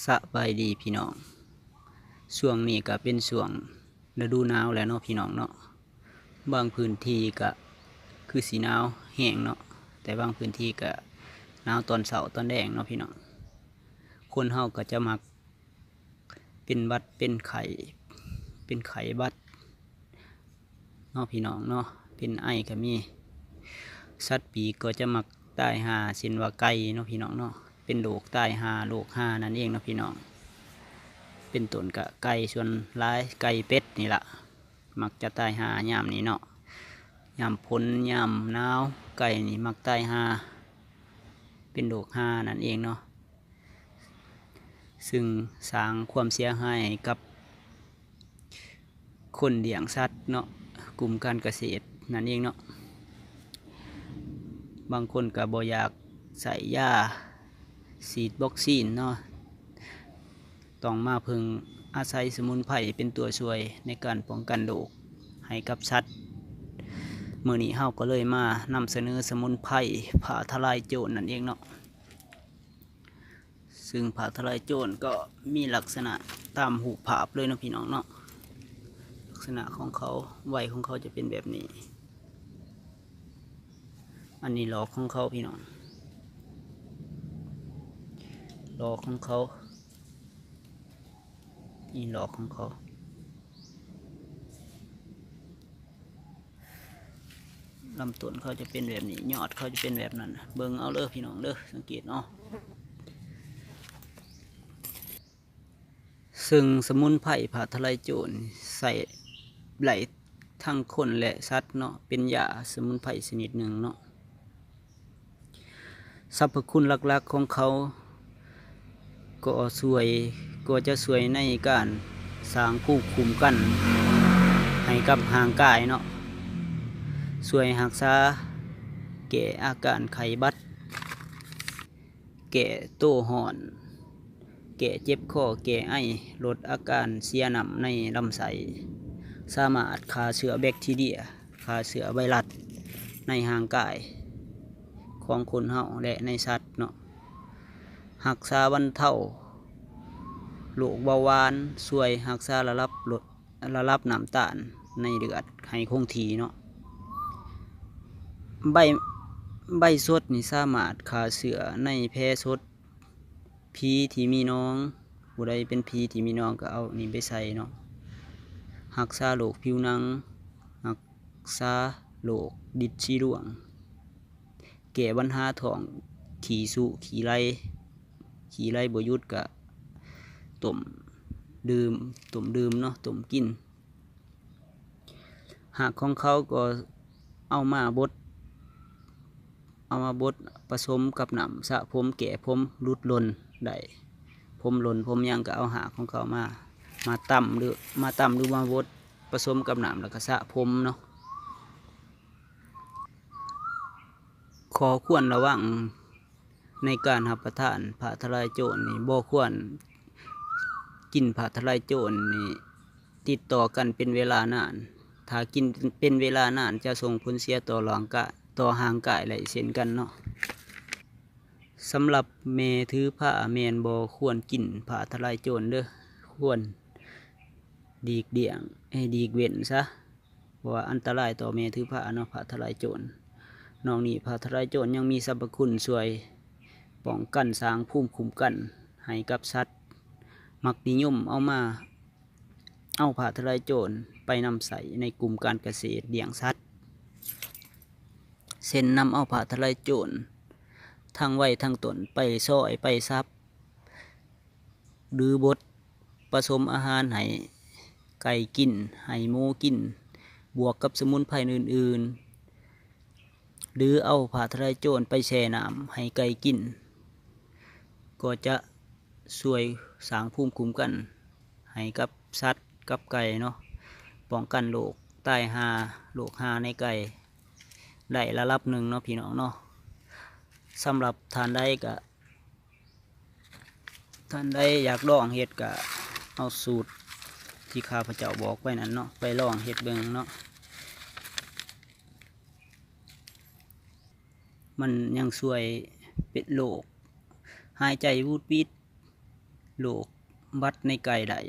ສະບາຍດີພີ່ນ້ອງ, ຊ່ວງນີ້ກະເປັນຊ່ວງລະດູໜາວແລ້ວເນາະພີ່ນ້ອງເນາະ. ບາງພື້ນທີ່ກະຄືຊິໜາວແຮງເນາະ, ແຕ່ບາງພື້ນທີ່ກະໜາວຕອນເຊົ້າຕອນແລງເນາະພີ່ນ້ອງ. ຄົນເຮົາກະຈະມັກເປັນຫວັດເປັນໄຂ້ ເປັນໄຂ້ຫວັດ ເນາະພີ່ນ້ອງເນາະ, ເປັນໄອກະມີ. ສັດປີກກໍຈະມັກຕາຍຫ່າ ເຊັ່ນວ່າໄກ່ເນາະພີ່ນ້ອງເນາະ, ເປັນໂລກຕາຍຫ່າ ໂລກຫ່ານັ້ນເອງເນາະພີ່ນ້ອງ. ເປັນຕົ້ນກະໄກ່ ສ່ວນຫຼາຍໄກ່ເປັດນີ້ລະ ມັກຈະຕາຍຫ່າຍາມນີ້ເນາະ, ຍາມຝົນ ຍາມໜາວ ໄກ່ນີ້ມັກຕາຍຫ່າ ເປັນໂລກຫ່ານັ້ນເອງເນາະ. ຊຶ່ງສ້າງຄວາມເສຍຫາຍໃຫ້ກັບຄົນລ້ຽງສັດເນາະ, ກຸ່ມການກະເສດນັ້ນເອງເນາະ. ບາງຄົນກະບໍ່ຢາກໃຊ້ຢາສີດວັກຊີນເນາະ, ຕ້ອງມາເພິ່ງອາໄສສະໝຸນໄພເປັນຕົວຊ່ວຍໃນການປ້ອງກັນໂລກໃຫ້ກັບສັດ. ມື້ນີ້ເຮົາກໍເລີຍມານຳສະເໜີສະໝຸນໄພຟ້າທະລາຍໂຈນນັ້ນເອງເນາະ. ຊຶ່ງຟ້າທະລາຍໂຈນກໍມີລັກສະນະຕາມຮູບພາບເລີຍເນາະພີ່ນ້ອງເນາະ. ລັກສະນະຂອງເຂົາ ໃບຂອງເຂົາຈະເປັນແບບນີ້. ອັນນີ້ຫຼອກຂອງເຂົາພີ່ນ້ອງ, ຫຼອກຂອງເຂົາ, ນີ້ຫຼອກຂອງເຂົາ. ລຳຕົ້ນເຂົາຈະເປັນແບບນີ້, ຍອດເຂົາຈະເປັນແບບນັ້ນ. ເບິ່ງເອົາເດີພີ່ນ້ອງເດີ, ສັງເກດເອົາ. ເຊິ່ງສະໝຸນໄພຟ້າທະລາຍໂຈນໃຊ້ໄດ້ທັງຄົນ ແລະ ສັດເນາະ, ເປັນຢາສະໝຸນໄພຊະນິດໜຶ່ງເນາະ. ສັບພະຄຸນຫຼັກໆຂອງເຂົາກໍຊ່ວຍ, ກໍຈະຊ່ວຍໃນການສ້າງພູມຄຸ້ມກັນໃຫ້ກັບຮ່າງກາຍເນາະ, ຊ່ວຍຮັກສາ, ແກ້ອາການໄຂ້ຫວັດ, ແກ້ໂຕຮ້ອນ, ແກ້ເຈັບຄໍ, ແກ້ໄອ, ລົດອາການເສຍນ້ຳໃນລຳໄສ້, ສາມາດຂ້າເຊື້ອແບັກທີເຣຍ, ຂ້າເຊື້ອໄວຣັສໃນຮ່າງກາຍຂອງຄົນເຮົາ ແລະ ໃນສັດເນາະ, ຮັກສາບັນເທົາໂລກເບົາຫວານ, ຊ່ວຍຮັກສາລະດັບລົດ ລະດັບນ້ຳຕານໃນເລືອດໃຫ້ຄົງທີ່ເນາະ. ໃບ, ໃບສົດນີ້ສາມາດຂ້າເຊື້ອໃນແຜສົດ, ຜີທີ່ມີໜອງ, ຜູ້ໃດເປັນຜີທີ່ມີໜອງກໍເອົານີ້ໄປໃສ່ເນາະ, ຮັກສາໂລກຜິວໜັງ, ຮັກສາໂລກດິດສີດວງ, ແກ້ບັນຫາທ້ອງຂີ້ຊຸ ຂີ້ໄຫຼ, ຂີ້ໄຫຼບໍ່ຢຸດກະຕົ້ມດື່ມ, ຕົ້ມດື່ມເນາະ, ຕົ້ມກິນ. ຮາກຂອງເຂົາກໍເອົາມາບົດ, ເອົາມາບົດປະສົມກັບນ້ຳສະຜົມ, ແກ້ຜົມຫຼຸດຫຼົ່ນໄດ້, ຜົມຫຼົ່ນຜົມຫຍັງກໍເອົາຮາກຂອງເຂົາມາ, ມາຕຳ ຫຼື ມາຕຳ ຫຼື ມາບົດປະສົມກັບນ້ຳ ແລ້ວກໍສະຜົມເນາະ. ຂໍ້ຄວນລະວັງໃນການຮັບປະທານຟ້າທະລາຍໂຈນນີ້, ບໍ່ຄວນກິນຟ້າທະລາຍໂຈນນີ້ຕິດຕໍ່ກັນເປັນເວລານານ. ຖ້າກິນເປັນເວລານານຈະສົ່ງຜົນເສຍຕໍ່ຮ່າງກາຍ, ຕໍ່ຮ່າງກາຍໄດ້ເຊັ່ນກັນເນາະ. ສຳລັບແມ່ຖືພາແມ່ນບໍ່ຄວນກິນຟ້າທະລາຍໂຈນເດີ້, ຄວນຫຼີກລ່ຽງ, ໃຫ້ຫຼີກເວັ້ນຊະ. ເພາະວ່າອັນຕະລາຍຕໍ່ແມ່ຖືພາເນາະ, ຟ້າທະລາຍໂຈນ. ນອກນີ້ຟ້າທະລາຍໂຈນຍັງມີສັບພະຄຸນຊ່ວຍປ້ອງກັນ, ສ້າງພູມຄຸ້ມກັນໃຫ້ກັບສັດ. ມັກນິຍົມເອົາມາ, ເອົາຟ້າທະລາຍໂຈນໄປນຳໃຊ້ໃນກຸ່ມການກະເສດລ້ຽງສັດ, ເຊັ່ນ ນຳເອົາຟ້າທະລາຍໂຈນທັງໄວທັງຕົ້ນໄປຊອຍ, ໄປສັບ ຫຼືບົດປະສົມອາຫານໃຫ້ໄກ່ກິນ, ໃຫ້ໝູກິນ, ບວກກັບສະໝຸນໄພອື່ນໆ ຫຼືເອົາຟ້າທະລາຍໂຈນໄປແຊ່ນ້ຳໃຫ້ໄກ່ກິນ, ກໍຈະຊ່ວຍສ້າງພູມຄຸ້ມກັນໃຫ້ກັບສັດ ກັບໄກ່ເນາະ, ປ້ອງກັນໂລກຕາຍຫ່າ, ໂລກຫ່າໃນໄກ່ໄດ້ລະດັບໜຶ່ງເນາະ ພີ່ນ້ອງເນາະ. ສຳລັບທ່ານໃດກະ ທ່ານໃດຢາກລອງເຮັດກະເອົາສູດທີ່ຂ້າພະເຈົ້າບອກໄວ້ນັ້ນເນາະ ໄປລອງເຮັດເບິ່ງເນາະ. ມັນຍັງຊ່ວຍເປັນໂລກຫາຍໃຈວູດວີດ ໂລກບັດໃນໄກ່ໄດ້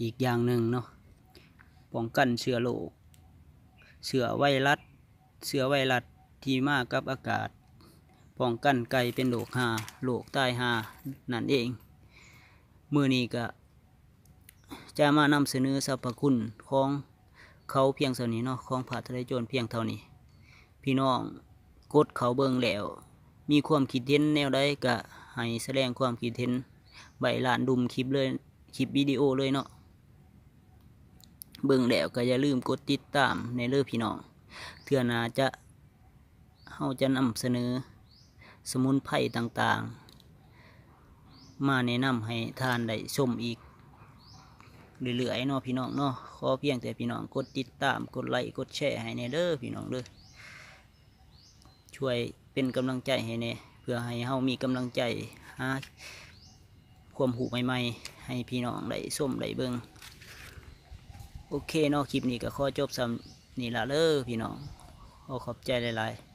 ອີກຢ່າງໜຶ່ງເນາະ ປ້ອງກັນເຊື້ອໂລກ ເຊື້ອໄວຣັສ ເຊື້ອໄວຣັສທີ່ມາກັບອາກາດ ປ້ອງກັນໄກ່ເປັນໂລກຮາ ໂລກຕາຍຮານັ້ນເອງ. ມື້ນີ້ກະຈະມານຳສະເໜີສັບພະຄຸນຂອງເຂົາພຽງສ່ຳນີ້ເນາະ ຂອງພາທະເລໂຈນພຽງເທົ່ານີ້. ພີ່ນ້ອງກົດເຂົ້າເບິ່ງແລ້ວ ມີຄວາມຄິດເຫັນແນວໃດກະໃຫ້ສະແດງຄວາມຄິດເຫັນໄວ້ລ້ານດຸມຄລິບເລີຍ ຄລິບວິດີໂອເລີຍເນາະ. ເບິ່ງແລ້ວກະຢ່າລືມກົດຕິດຕາມແດ່ເດີພີ່ນ້ອງ ເທື່ອໜ້າຈະ ເຮົາຈະນຳສະເໜີສະໝຸນໄພຕ່າງໆ ມາແນະນຳໃຫ້ທ່ານໄດ້ຊົມອີກເລື້ອຍໆເນາະ ພີ່ນ້ອງເນາະ. ຂໍພຽງແຕ່ພີ່ນ້ອງກົດຕິດຕາມ ກົດໄລ ກົດແຊໃຫ້ແດ່ເດີພີ່ນ້ອງເດີ ຊ່ວຍເປັນກຳລັງໃຈໃຫ້ແດ່ ເພື່ອໃຫ້ເຮົາມີກຳລັງໃຈຫາຄວາມຮູ້ໃໝ່ໆ ໃຫ້ພີ່ນ້ອງໄດ້ຊົມໄດ້ເບິ່ງ. ໂອເຄເນາະ ຄລິບນີ້ກະຂໍຈົບສ່ຳນີ້ລະເດີພີ່ນ້ອງ ຂໍຂອບໃຈຫຼາຍໆ.